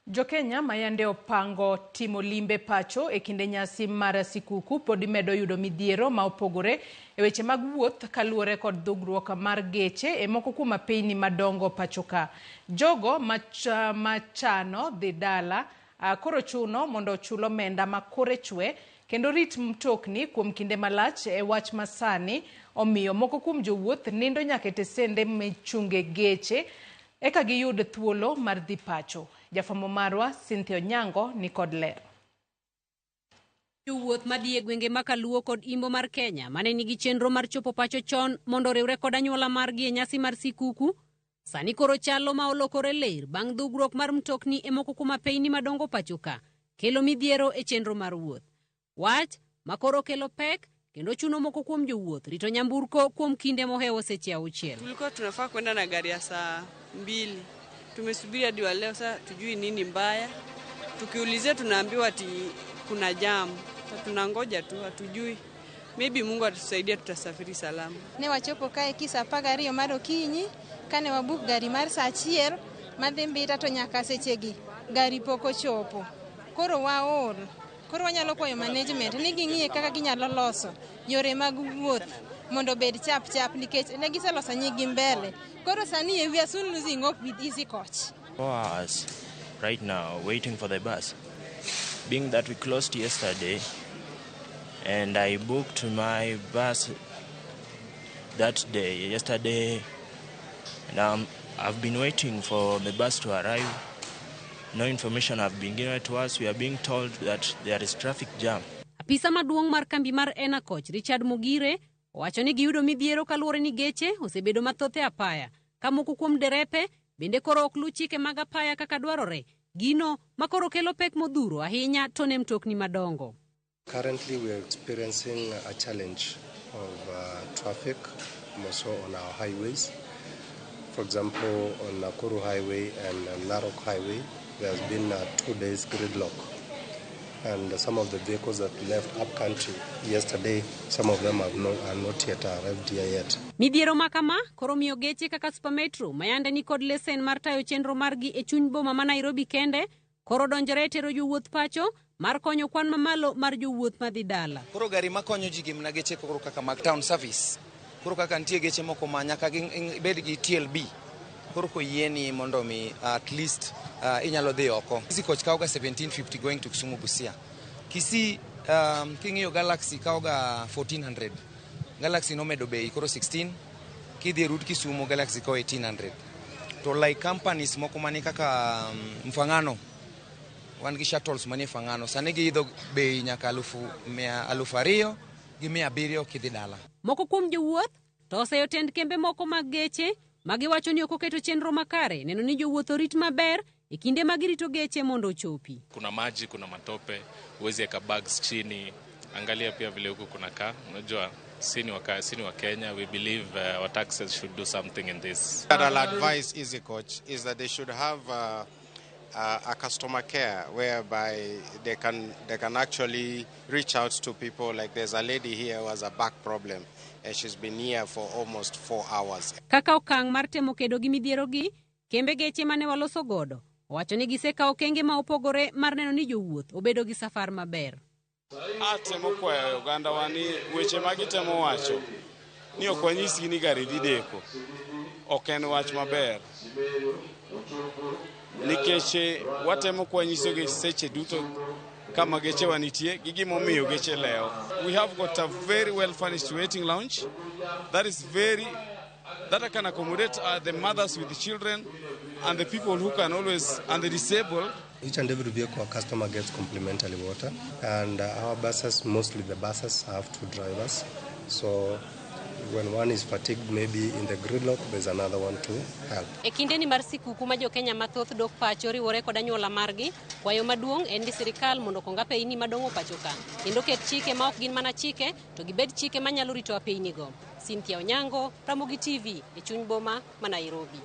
Jokenya ma yande opango timo limbe pacho e kinde nyasi mar sikuku pod medo yudo midhiero ma opogore e weche mag wuoth kaluwore kod dhugruok mar geche e moko kuom apeyni madongo pacho ka. Jogo machano dhi dala koro chuno mondo ochul omenda ma kore chwe kendo rit mtokni kuom kinde malach e wach masani omiyo moko kuom jowuoth nindo nyaka e tesende michunge geche eka giyud thuolo mar dhi pacho. Jafwambo marwa Cynthia Onyango ni kod ler. Jowuoth madhi e gwenge ma Kaluo kod Imbo mar Kenya mane nigi chenro mar chopo pacho chon mondo oriwre kod anyuola margi e nyasi mar sikuku sani koro chalo ma olokore ler bang' dhugruok mar mtokni e moko kuom apeyni madongo pacho ka kelo midhiero e chenro mar wuoth. Wach ma koro kelo pek kendo chuno moko kuom jowuoth rito nyamburko kuom kinde mohewo seche 6. Tulikuwa tunafaa kwenda na gari ya saa 2, tumesubiri hadi wa leo, sasa tujui nini mbaya. Tukiulizia tunaambiwa ati kuna jam. Sasa tunangoja tu, hatujui. Maybe Mungu atusaidia, tutasafiri salama. Ne wachopo kae ki saa 12 mar okinyi, kane wabook gari mar saa 1 madhi Mbita to nyaka sechegi gari pok ochopo. Koro waol. Koro wanyalo kwayo management ni ging'iye kaka ginyalo loso yore mag wuoth mondo obed chap chap nikech ne giseloso nyigi mbele. Koro sani we are soon losing hope with Easy Coach. 4 hours right now waiting for the bus. Being that we closed yesterday and I booked my bus that day, yesterday, and I've been waiting for the bus to arrive. No information have been given to us. We are being told that there is traffic jam. Apisa maduong' mar kambi mar Ena Coach Richard Mugire owacho ni giyudo midhiero kaluwore ni geche osebedo mathoth e apaya ka moko kuom derepe bende koro ok luw chike mag apaya kaka dwarore gino ma koro kelo pek modhuro ahinya to ne mtokni madongo. Currently, we are experiencing a challenge of traffic, more so on our highways. For example, on Nakuru Highway and Narok Highway, there has been a 2 days gridlock. And some of the vehicles that left upcountry yesterday, some of them have not, are not yet arrived here yet. Midhiero ma kama koro miyo geche kaka Super Metro ma yande ni kod lesen mar tayo chenro margi e chuny boma ma Nairobi kende koro donjore e tero jowuoth pacho mar konyo kwan mamalo mar jowuoth madhi dala. Koro gari makonyo ji gin mana geche koro kaka mag town service. Koro kaka nitie geche moko ma nyaka bed gi TLB. Koro koyieni mondo mi at least inyalo dhi oko. Easy Coach kawo ga 1750 going to Kisumu Busia. Kisii king'iyo Galaxy kawo ga 1400. Galaxy nomedo bei koro 16. Kidhi e route Kisumu, Galaxy kawo 1800. To like companies moko mani kaka Mfangano, wan gi shuttles manie Mfangano, sani giidho bei nyaka 2700 kidhi dala. Moko kuom jowuoth to oseyo tend kembe moko mag geche ma giwacho ni ok oketo chenro makare neno ni jowuoth orit maber e kinde ma girito geche mondo ochopi. Kuna maji, kuna matope, huwezi weka bags chini. Angalia pia vile huku kunakaa. Unajua si ni wa Kenya, we believe our taxes should do something in this. What I'll advise Easy Coach is that they should have a customer care whereby they can actually reach out to people. Like there's a lady here who has a back problem and she's been here for almost 4 hours. Kaka okang' mar temo kedo gi midhierogi, kembe geche mane waloso godo owacho ni gisekawo okenge ma opogore mar neno ni jowuoth obedo gi safar maber. Atemo kwayo ogandawa ni weche ma gitemo wacho ni ok wanyisgi ni gari dhi deko ok en wach maber nikech watemo kwanyisogi seche duto kama gechewa nitie gi gimomiyo geche lewo. We have got a very well furnished waiting lounge that is very that can accommodate the mothers with the children and the people who can always and the disabled. Each and every vehicle, a customer gets complimentary water, and our buses, mostly the buses, have two drivers. So when one is fatigued, maybe in the gridlock, there's another one to help. E kindeni mar sikuku ma jokenya mathoth dok pacho riwore kod anyuola margi, kwayo maduong' en ni sirikal mondo okong apeyni madongo pacho ka kendo ket chike ma ok gin mana chike to gibed chike manyalo rito apeynigo. Cynthia Onyango, Ramogi TV e chuny boma ma Nairobi.